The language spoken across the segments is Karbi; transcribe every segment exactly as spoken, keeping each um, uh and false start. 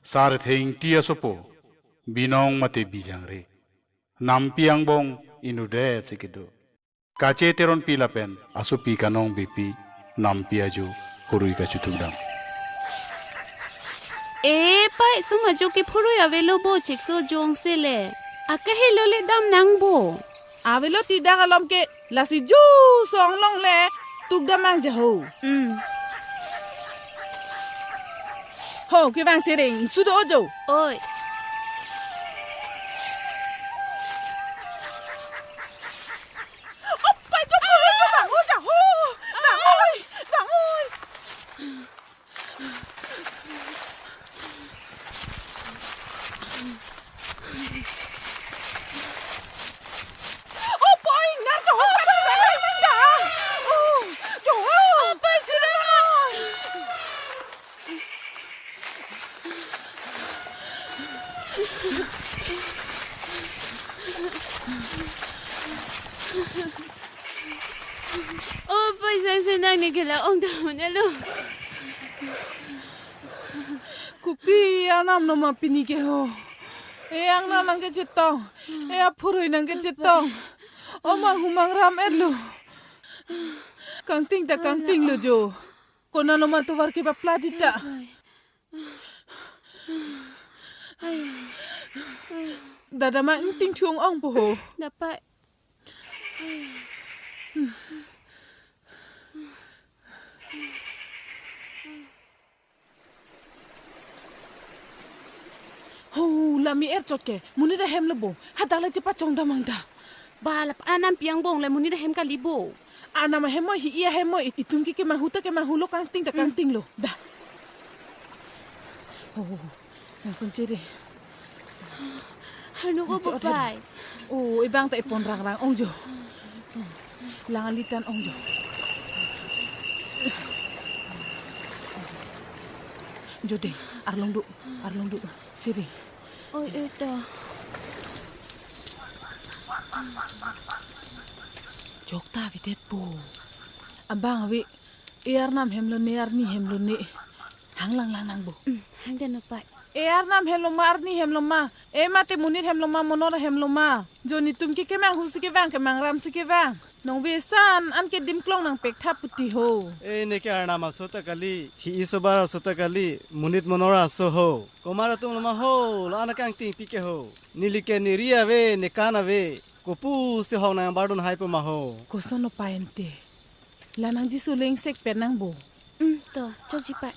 Sar Thengti asopo, binong mate bijangre. Nampi angbong inutdet si kedo. Kache Teronpi lapen asopi Kanong Beypi nampi ajo phurui kachituk dam. E pai, sum ajo ke phurui avelo bo, chikso jongsi le. Akahelo le dam nang bo. Avelo ti dak alom ke, lasi ju song long le tuk dam mang ja ho. Hmm. Ho, kevang chereng, sudo ojo. Oi. Opai, jo, jo, jo, bang, oja, ho. Bang, oi, bang, oi. Opai, nar jo, ho, bang, jo, ho, bang, jo. Oh, jo, ho. Opai, sirang. O, paisang senang ni kela ong tahun alo. Kopi anam nama pini ke ho. E angnam nangkechetong. E aphurui nangkechetong. O manghumang ram etlo. Kangting ta kangtinglo jo. Konat lo ma tovar ke bapla jita. Dada ma ingting thung ong po ho. Dapat. Ho, lami er chot ke. Monit ahem lo bo. Hadak le chepachong damang da. Ba, la anam piang bong le monit ahem kali bo. Anam ahem mo, hi-i ahem mo, it-, itum ke kemanghu ta kemanghulo, kangting ta kangtinglo. Da. Ho, ho, ho. Nangsun chere. Hanu ko. Nasi ot bupai. Hanu. O, ibang ta ipon rangrang ongjo. Lang alitan ongjo. Jo dei, arlong do, arlong do. Chere. Oi, oi, to. Jok ta avedet po. Abang ave, e arnam hem lone, arni hem lone. Hang langlang nang bo. Hmm, hang den upai. E arnam hem lo ma, arni hem lo ma. E mate monit hem lo ma, monor hem lo ma. Jo netum ke kemanghu si kevang, kemangram si kevang. Nong vesan an ke dim klong nangpek thap puti ho. E neke arnam aso ta kali, hi-i sobar aso ta kali, monit monor aso ho. Komat atum lo ma ho, la-an akangtingpi ke ho. Neli ke neri ave, nekan ave. Kopusi hong nang bardun hai pu ma ho. Koson upai ante. La nangji suleng sek pen nang bo. Hmm, to, chokji pai.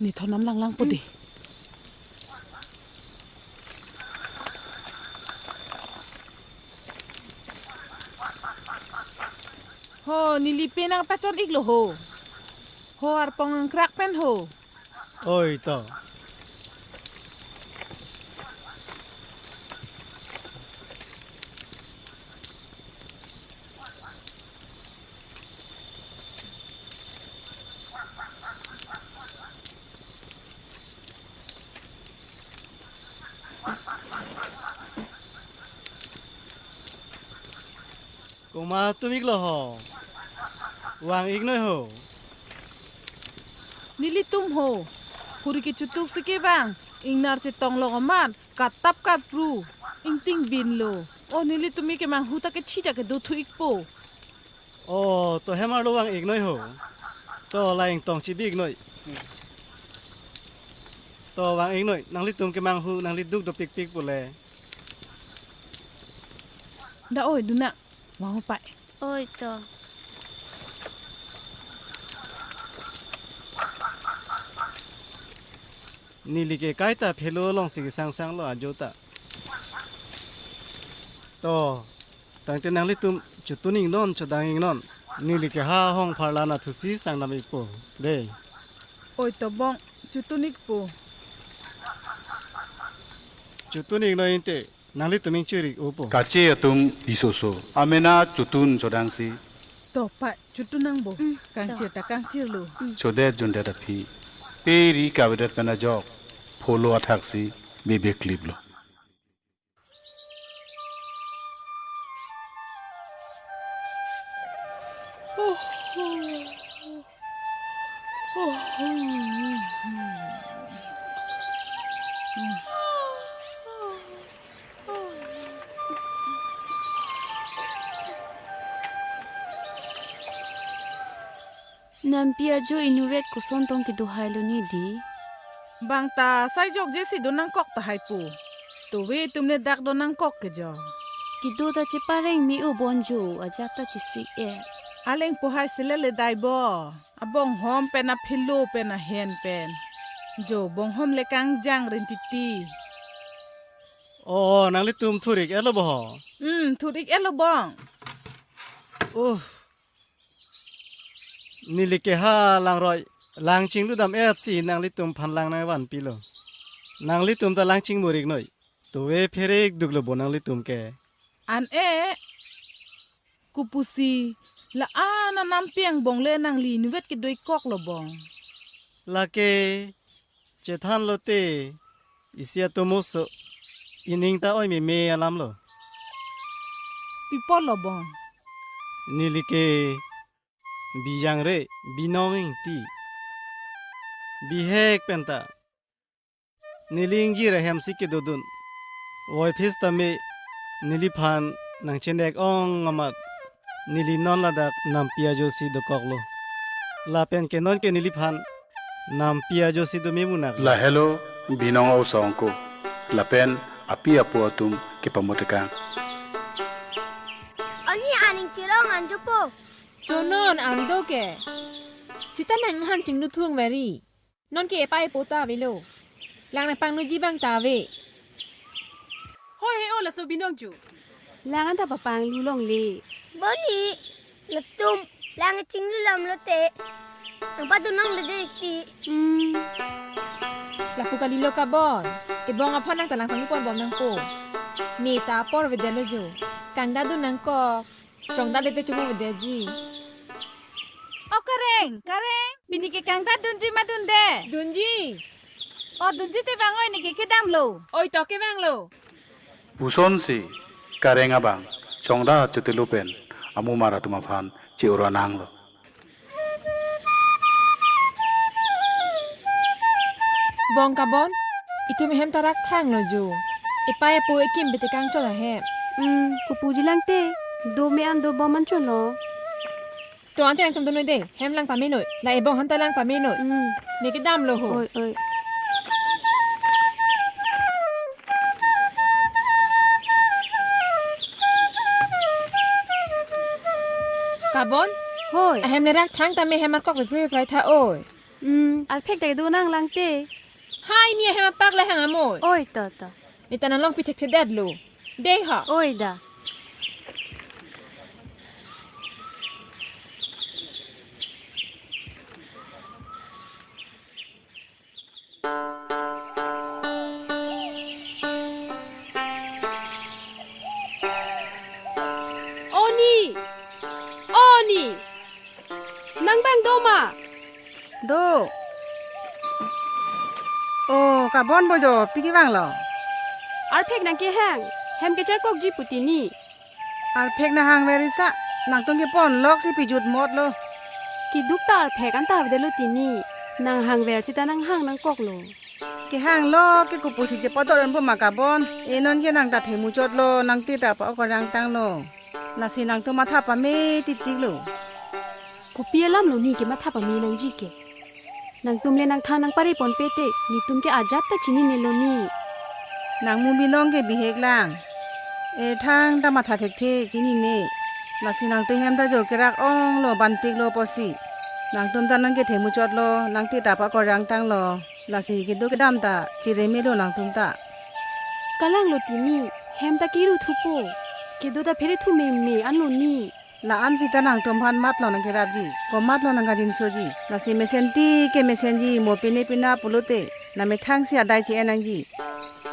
Ne thonam langlang po dei. Ho, neli pe nangpachon iklo ho. Ho arpong angkrak pen ho. Oi to. Komat atum iklo ho. Vang iknoi ho. Nelitum ho. Phurui kechituk si kevang. Ingnar chetong lo komat. Katap kapru. Ingting bin lo. O nelitum ke kemanghu ta kethi ta kedo thu ikpo. O, to hem arlo vang iknoi ho. To la ingtong chibi iknoi. To vang iknoi. Nanglitum kemanghu, nangli duk dopikpik pule. Da oi, duna. Vang upai. Oi to. Neli ke kaita phelo alongsi kesangsang lo ajo ta. To, tangte nanglitum chotun iknon, chodang iknon. Neli ke ha hong pharlan athusi sangdam ikpo. Dei. Oi to bong, chotun ikpo. Chotun iknon ante. Nanglitum ingchuri upo. Kache atum pisoso. Amena chotun chodangsi. To pa, chutu nang bo. Mm, to. Kangchir ta kangchirlo. Mm. Chodet jundet aphi. Pe ri kavedet pen ajok. Pholo athaksi bebe kliplo. Nampi ajo inutvet koson tong kedo hailo ni di. Bang ta sai jokje si do nangkok tahai pu. Tove itum le dak do nangkok ke jo. Kedo ta chepareng me-o bon jo, ajat ta chesik-e. Aleng pohai sele le dai bo. Abonghom pen, aphilo pen, ahen pen. Jo bonghom le kangjang rin titi. Oh, nanglitum thur-ik-etlo bo ho? Hmm, thur-ik-etlo bong. Uh. Neli ke ha langroi, lang chingludam-et si nanglitum aphan lang nangvanpilo. Nanglitum ta lang chingmur-iknoi. Tove phere-ik duklo bo nanglitum ke. An-e, kopusi, la-an anam piang bong le nangli inutvet kedo-ik koklo bong. Lake, chethanlote, isi atomo so, ining ta oi meme alamlo. Pi apotlo bong? Neli ke, Bijangre, Binong Ingti. Bihek penta. Neli ingjir ahem si kedodun. Voiphit tame neliphan nangchenek-ong amat. Neli non ladak nampi ajo si dokoklo. Lapen ke non ke neliphan nampi ajo si do memunak. Lahelo Binong Osong ko. Lapen api apo atum kepamotekang. Oni aning chirong anjopo. Chonon ando ke. Sita nanghan chinglu thung veri. Non ke epai epo ta avelo. Lang nangpangluji bang ta ave. Hoi he o laso Binong ju. Lang anta papanglu longle. Boni, latum, lang chinglu lamlote. Nangpadun longle de ti. Hmm. Lapu kalilo kabon. Ebong aphan nang ta lang panglu pon bom nangpo. Ne ta apor avedetlo jo. Kangdadun nangkok. Chongdadete chumu avedetji. O Kareng, Kareng, pini ke kangdadunji ma dunde? Dunji. O dunji te vang oi, ne ke kedamlo. Oi to kevanglo. Pusonsi, Kareng abang, chongda chotelo pen, amumar atum aphan, che-ora nanglo. Bong kabon, itum ahem ta rak thanglo jo. Epai epo ekim bete kangchot ahem. Hmm, kopuji lang te, do me an do bom an cholo. To ante nangtum donoi de, hem lang pamenoi, la ebong aphan ta lang pamenoi. Hmm. Ne kedamlo ho. Oi, oi. Kabon? Hoi. Ahem ne rak thang tame hem arkok bepre beprai tha oi. Hmm, arphek ta kedo nang lang te. Hai ni ahem apak le hang amoi. Oi, to, to. Ne ta nanglong pi thekthedetlo. Dei ha. Oi da. Oni! Oni! Nang bang do ma? Do. O, kabon bojo, pi kevanglo? Arphek nang kehang, hem kecharkokji pu tini. Arphek nanghang verisa, nangtum kepon lok si pijut motlo. Keduk ta arphek anta avedetlo tini. Nanghang ver sita nanghang nangkoklo. Kehanglo ke kopusi chepador an bo ma kabon. E non ke nang ta themuchotlo, nang te ta pa okorjang tanglo. Lasi nangtum matha pame titiklo. Kopi alamlo ne kematha pame nangji ke? Nangtum le nangthan nangpare ponpe te, netum ke ajat ta chininelo ne. Nang mu Binong ke bihek lang. E thangta matha thekthe chinine. Lasi nangtum hem ta jo kerak onglo, banpiklo pusi. Nangtum ta nang ke themuchotlo, nang te ta pa okorjang tanglo. Lasi kedo kedam ta chiremelo nangtum ta. Kalanglo tini, hem ta kiru thupo. Kedo ta phere thu meme anlo ne. La-an sita nangtum aphan matlo nangkerapji, komatlo nangkajinsoji. Lasi mesen ti ke mesenji, mo pine pina pulote, namethang si adai che-en nangji.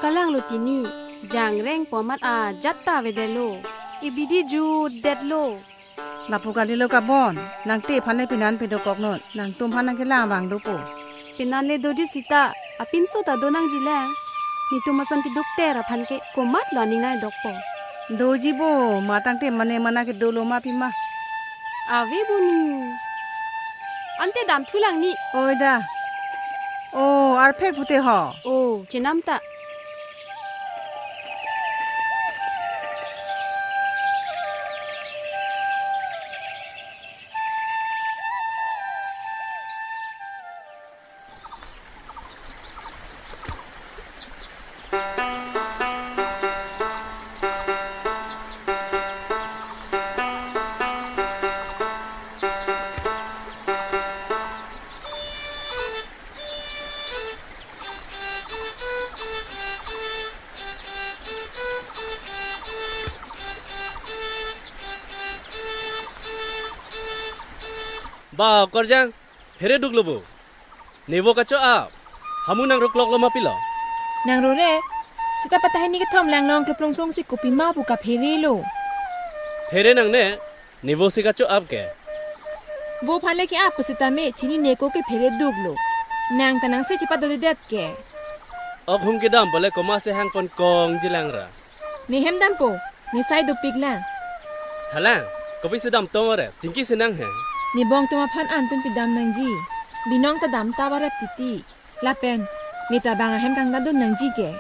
Kalanglo tini, jangreng pu amat ajat ta avedetlo. Ibidi jutdetlo. Lapu kalilo kabon, nangte aphan le pinan pedokok non, nangtum aphan nangkelang abang dopo. Pinan le doji sita, apinso ta do nangjilang. Netum ason kedukter aphan ke komatlo aning nangdokpo. Doji bo, matangte mane mana kedolo ma pima. Ave bo ni. Ante damthulang ni. Oi da. O, arphek pute ho. O, chenam ta. Ba, Korjang, phere duklo bo. Ne vo kacho-ap. Hamu nangrukloklo ma pilo. Nangro re. Sita patah ini kethom lang nong kluplung plung si kopi ma pu kaphere lo. Phere nangne, ne vo si kacho-ap ke. Vo aphan le ke-ap pusitame, chinine ko ke phere duklo. Nang ta nangse chepadodedet ke. Ok hum kedam pole komat si hangpon kongjilang ra. Ne hem dampo, ne sai dopik lang. Halang, kopisi damtong arep, chingki si nang he. Ne bong atum aphan an tun pidam nangji. Binong ta dam ta arep titi. Lapen, ne ta bang ahem kangdadun nangji ke.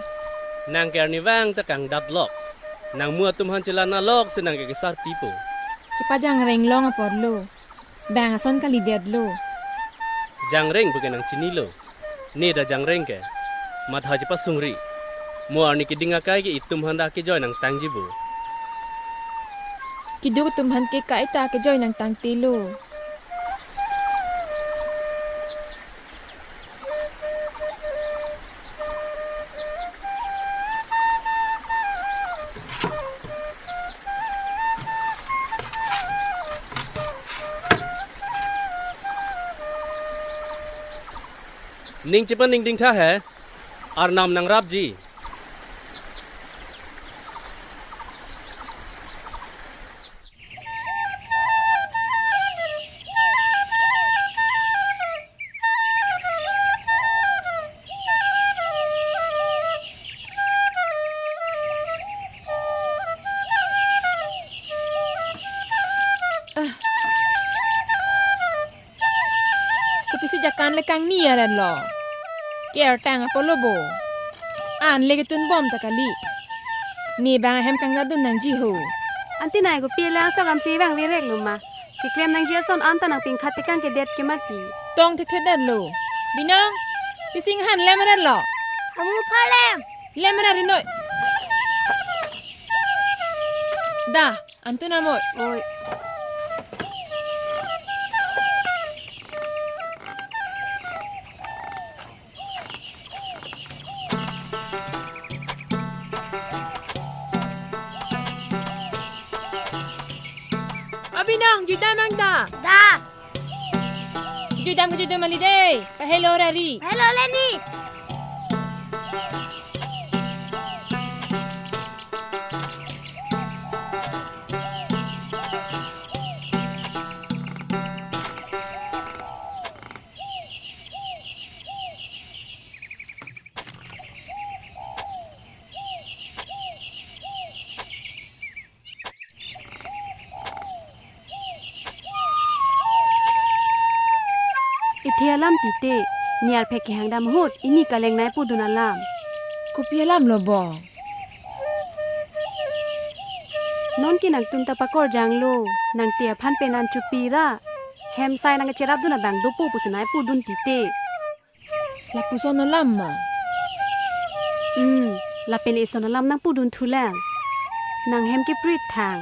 Nang ke arnivang ta kangdatlok. Nangmu atum aphan chelang nalok si nang ke kesar pipo. Kepajangreng long apor lo. Bang ason kalidetlo. Jangreng pu ke nang chinilo. Ne ta jangreng ke. Matha chepasungri. Mo arni keding akai ke itum aphan ta kejoi nangtangji bo. Keduk atum aphan ke kaita kejoi nangtangtelo. Ning chepaningding tha he, arnam nangrapji. Ah. Kopisi jakan le kangni aran lo. Kertang apotlo bo. An le ketun bom ta kali. Ne bang ahem kangdadun nangji ho. Ante nai kopi le asok amsi vang virek lo ma. Keklem nangji ason anta nangpingkhat tekang kedet ke mati. Tong thethedet lo. Binong, pisi inghan lem ret lo. Amu phalem. Lem ret rinoi. Da, antu namoi. Oi. Abinong, juda mang da. Da. Judam ke judam ali dei. Pahelo rari. Pahelo leni. Ithe alam tite, niar phek kehang dam ahut, ini kalengnei pudun alam. Kopi alam lo bo? Non ke nangtum ta pakorjang lo, nangte aphan pen an chupi ra. Hem sai nangcherapdun abang dopo pusi nai pudun tite. Lapuson alam ma? Hmm, lapen eson alam nangpudun thulang. Nanghem keprit thang.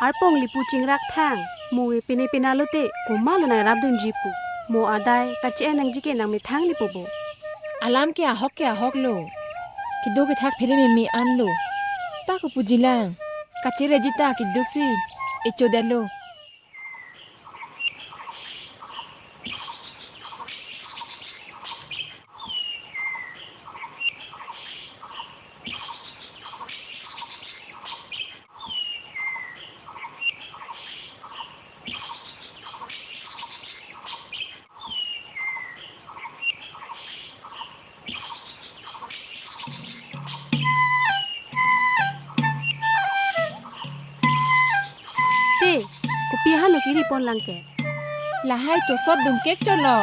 Arpong lipu chingrak thang. Mo e pine pina lote, komatlo nangrapdunji pu. Mo adai, kache-en nangji ke nangmethang lipo bo. Alam ke ahok ke ahok lo. Keduk kethak phere meme an lo. Ta kopuji lang. Kachereji ta keduk si. Echo det lo. Ri pon lang ke. Lahai chosot dungkek cholo.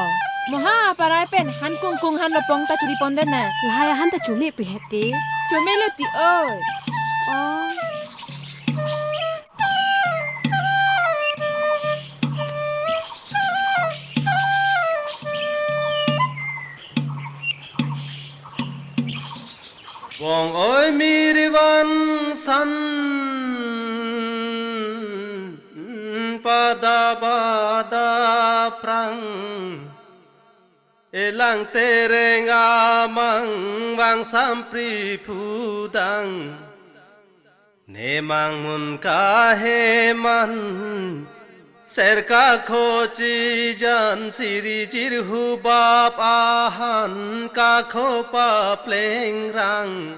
Moha parai pen han kungkung han lopong ta churi pon den na. Lahai han ta chome pu hete. Chome lo ti oi. Oh. Bong oi mir vansan pada bada prang. Elang tereng amang vang sampri phudang. Nemang mun kaheman, ser kakhochi jan siri jirhu bap ahan kakho paplengrang.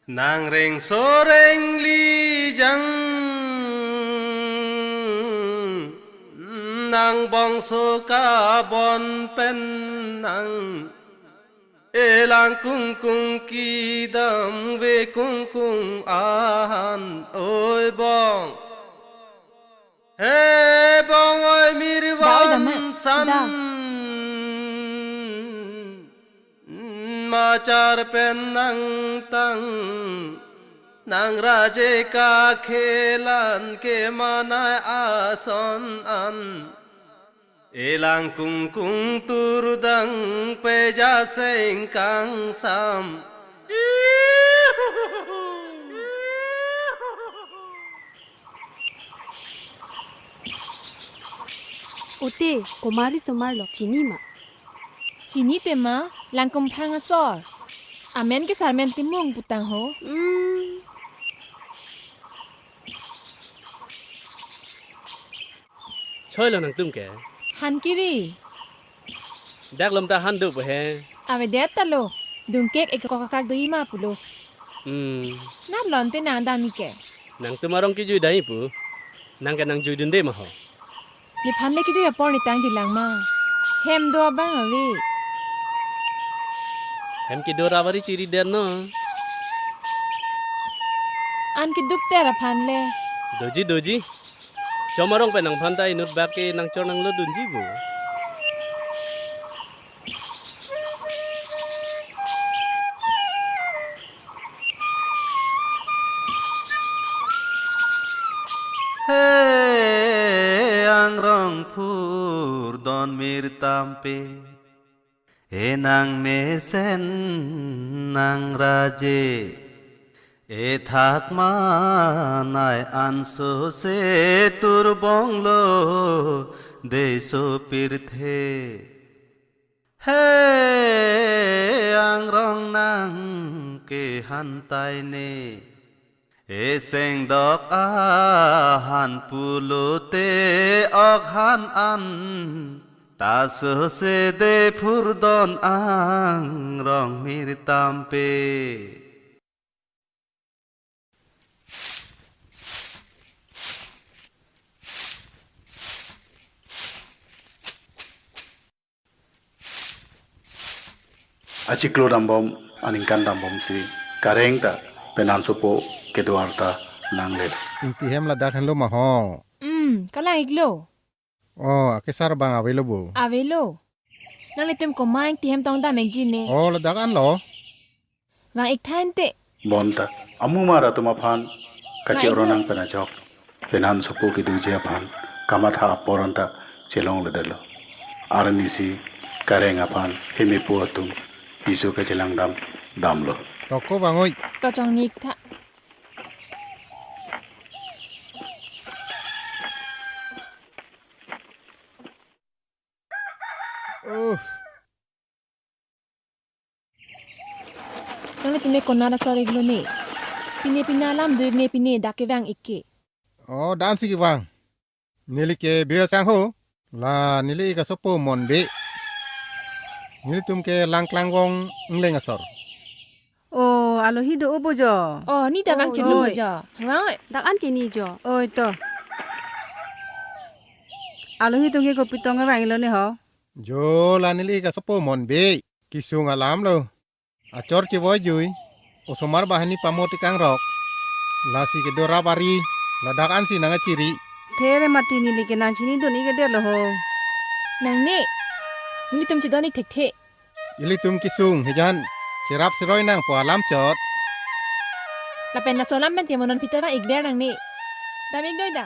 Nang rengso rengli jang, nang bongso kabon pen nang. Elang kungkung kidam ve kungkung ahan oi bong. He bong oi mir vansan. Da, oi da ma, da. Machar pen nang tang. Nang raje kakhelan kemanai ason an. Elang kungkung turdang peja seng kangsam. Ute, komat ri somar lo, chini ma? Chini te ma, Langkumphang asor. Amen ke Sarmen Timung putang ho. Hmm. Choi lo nangtum ke? Han kiri. Dak lom ta han do pu he. Avedet ta lo. Dungkek ek kok akak do ima pulo. Hmm. Nat lon te nang dam ik ke. Nangtum arong kejui dai pu. Nang ke nang jui dunde ma ho. Nephan le kejui apor ne tang julang ma. Hem do abang ave. Hem kedo ravari chiri der no. An keduk ter aphan le. Doji, doji. Chom arong pen nangphan ta inut bak ke nangchor nanglo dunji bo. He angrong phurdon mir tampe. E nang mesen nang raje, e thak manai anso se turbong lo dei so pirthe. He angrong nang kehan tai ne. Eseng dok ahan pulote ok han an, ta so se de phurdon angrong mir tampe. Achiklo dambom, aningkan dambom si kareng ta penan sopo kedo-an ta nangle. Ingti hem ladak henlo ma ho? Hmm, kalang iklo. Oh, akesar bang avelo bo? Avelo. Nanglitum komat ingti hem tong dam ikji ne? Oh, ladak an lo. Vang ik tha ante. Bonta, amu mara atum aphan kache-oro nang pen ajok. Penan sopo kedoji aphan kamatha apor anta chelongledetlo. Arnisi kareng aphan hemepo atum piso kachelang dam damlo. To ko vang oi. To chongni ik tha. Uh. Nanglitum ke konat asor iklo ne? Pine pine alam do ik ne pine dak kevang ik ke. Oh, dan si kevang. Neli ke Beo Changho, la neli ik asopo Monbe. Nelitum ke Langklang Wong Ingleng asor. Oh, alohi do obo jo. Oh, ne ta vang, oi, chedun oi, jo. Vang oi. Dak an ke ne jo. Oi to. Alohi atum ke kopi tong vang iklo ne ho? Jo, la neli ik asopo Monbe. Kesung alam lo. Achor kevoi jui. Osomar banghini pamot ik angrok. Lasi kedo ravari. Ladak ansi nang achiri. thekthe re mati, neli ke nang chinidun-ik-edetlo ho. Nangne, nelitum chedon-ik thekthe. Ilitum kesung hijan cherap cheroi nangpo alam chot. Lapen laso alam pen ke mo non pita vang-ikver nangne. Dam-ik noi da.